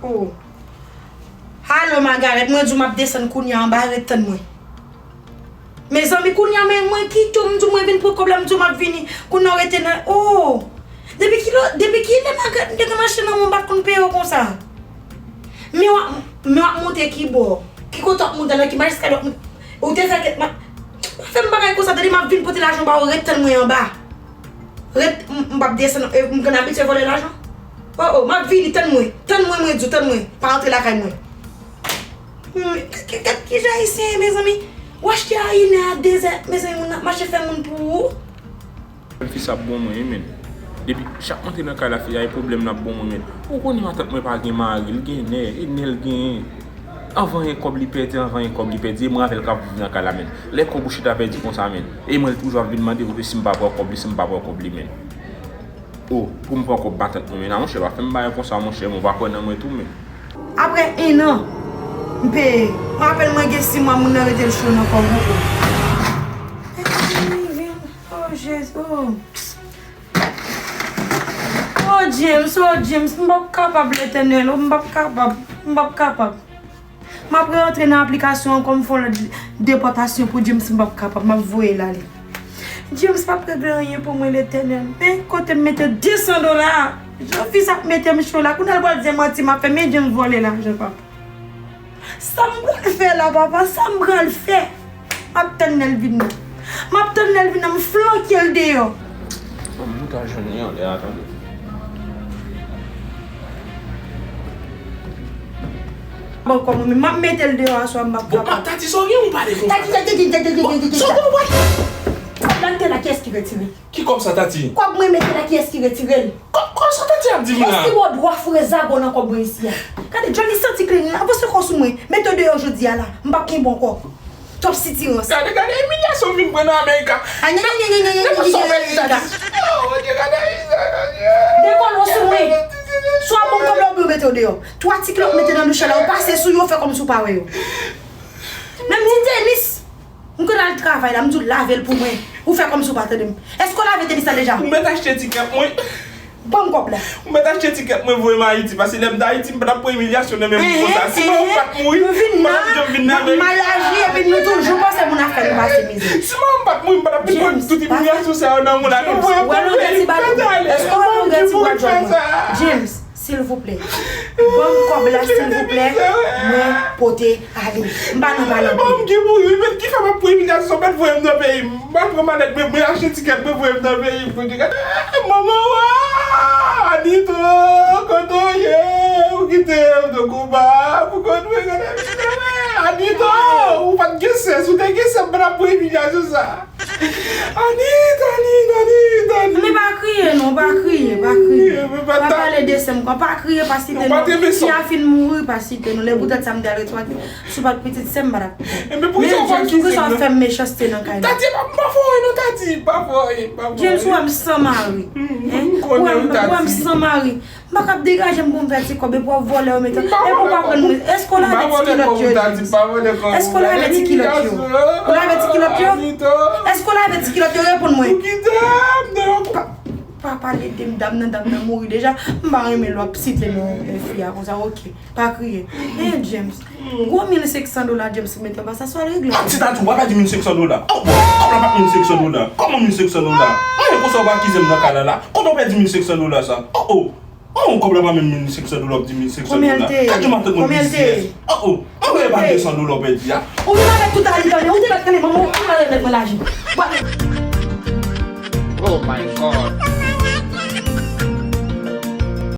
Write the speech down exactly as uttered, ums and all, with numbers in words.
Oh. Alo, Magarèt, mwen di w m ap desann kounye a anba, ret tann mwen. Mezanmi, kounye a, men mwen kite w, m di w mwen vin pran kòb la, m di w m ap vini. Kounye a w rete nan, oh! Depi ki lè, depi ki lè Magarèt m te gen machin nan men w, m pa t konn peye w konsa? Men w ap, men w ap monte ki bò? Ki kote w ap monte, nan ki majiskal w ap monte? Ou te fè kèk ma-, pa fè m bagay konsa, tande, m ap vin pote lajan ba w, ret tann mwen anba. Ret, m, m p ap desann, e, m konn abitye vòlè lajan. Oh, oh, m ap vini, tann mwen. Tann mwen, mwen di w, tann mwen. Pa antre lakay mwen. Hmm, gad, gad, gad kijan ayisyen ye, mezanmi. Ou achte a inè a dezè, mezanmi, moun ap mache fè moun pou ou. Fi sa ap bon mwen, wi, men. Depi chak mwen antre nan kay la, fi a, e pwoblèm l ap bon mwen, men. Ou konnen matant mwen pa gen mari, l gen nè, e nè l genyen. Anvan yon kòb li pèdi, anvan yon kòb li pèdi, e mwen avè l k ap viv nan kay la, men. Lè kòb ou chita pèdi konsa, men. E mwen, l toujou ap vin mande kote si m pa pran kòb li, si m pa pran kòb li, men. Oh, pou m pran kòb matant mwen, men. Nan, monchè, pa fè m bagay konsa, monchè, mwen pa kwè nan mwen tou, men. Apre en an, m peye. Mwen rapèl mwen gen sis mwa moun nan rete l cho nan kò m ankò. Oh, Jezi, oh. Oh, James, oh, James, m p ap kapab, Letènèl, oh, m p ap kapab, m p ap kapab. M ap re-antre nan aplikasyon an, kòm fè yon lòt depòtasyon pou James, m p ap kapab, m ap voye l ale. James p ap regle anyen pou mwen, Letènèl. Men kote m mete de san dola a? Jan fi sa ap mete m cho la. Kounye a l pral di manti, m ap fè, men James vòlè lajan, papa. Sa m pral fè la, papa? Sa m pral fè? M ap tann lè l vin nan. M ap tann lè l vin nan, m flanke l deyò. Bon, nou ta jwenn li anlè a, tande. Bon, kòman, men m ap mete l deyò aswè a, m ap kapab. Bon, Tati, sa w gen ou pale konsa? Tati, Tati, Tati, Tati, Tati, Tati. Sa w gen ou pale? Kòb la m te la, kiyès ki retire? Ki kòb sa, Tati? Kòb mwen mete la, kiyès ki retire l? Kòb, kòb sa Tati ap di m la? Kiyès ki ba w dwa foure zago nan kòb mwen isi a? Gade, Johnny santi kleren, avanse kò sou mwen. Mete w deyò jodi a la. M p ap kenbe w ankò. Twòp sitirans. Gade, gade imilyasyon m vin pran nan Amerika. Depi sa w pèdi Tati. Oh, Bondye, gade imilyasyon. Dekole w sou mwen. Swa bon kòb la oubyen w mete w deyò. Twa ti kilòt mete nan douch la, ou pase sou yo, ou fè kòmsi w pa wè yo. Menm ti tenis. M konn al travay la, m di w lave l pou mwen. Ou fè kòmsi w pa tande m. Èske w lave tenis la deja? Ou mèt achte tikèt mwen. Ban m kòb la. Ou mèt achte tikèt mwen voye m Ayiti, paske lè m t Ayiti, m pa t ap pran imilyasyon nan men moun konsa. Si manman m pa t mouri, m pa t ap janm vin nan Amerik. M al aji, epi nou toujou panse moun ap fè nou pase mizè. Si manman m pa t mouri, m pa t ap vin pran tout imilyasyon sa yo nan moun la. Nou voye m pou peyi m, m pa t ale. Èske w wè longueur ti bwa djòl mwen? James. Silvouplè. Ban m kòb la, silvouplè. Mwen pote ale. M pa nan pale anpil. Ban m ki mouri, men ki fè m ap pran imilyasyon, mèt voye m nan peyi m. M al pran malèt mwen, mwen achte tikèt mwen, voye m nan peyi m. Pou di, gade, manman, wa! Anito, kote w ye? Ou kite m nan koma, pou kont mwen, gade, Anito, ou pa t gen sèns, ou te gen sèns, m pa t ap pran imilyasyon sa. Anita, Anita, Anita, Anita. Men pa kriye non, pa kriye, pa kriye. Pa pale de sè m kon, pa kriye, pa site non. Si a fin mouri, pa site non. Lè poutèt sa m te al retwake, si w pa t pitit sè m, m pa t ap kite. Men James, poukisa w fè m mechanste nan kay la? Tati, pa, pa fè anyen non, Tati, pa fè anyen, pa fè anyen. James, ou wè m san mari. Ou wè m san mari. M pa kab degaje m pou m fè ti kòb, epi w ap vòlè yo mete. Epi w pa konn mwen. Èske w lave ti kilòt yo, James? Èske w lave ti kilòt yo? Ou lave ti kilòt yo? Èske w lave ti kilòt yo? Reponn mwen. Pa, pa pale de m, dam nan, dam nan mouri deja. M pa renmen lè w ap site non, eh, fi a konsa, oke. Pa kriye. Eh, James. Gwo mil senk san dola James mete anba sa, sa w al regle? Tati, Tati, w pa pèdi mil senk san dola. Oh, bon, kòb la pa mil senk san dola. Kòman mil senk san dola? Anyen konsa w pa akize m nan kay la la. Kote w pèdi mil senk san dola sa? Oh, oh. Oh, kòb la pa menm mil senk san dola, w ap di mil senk san dola. Gade matant mwen bizyès. Oh, oh. Anyen pa de san dola w pèdi a. Ou vin avèk tout ayi, tande. Ou te mèt rele manman w, ou pa remèt mwen lajan. Oh my God.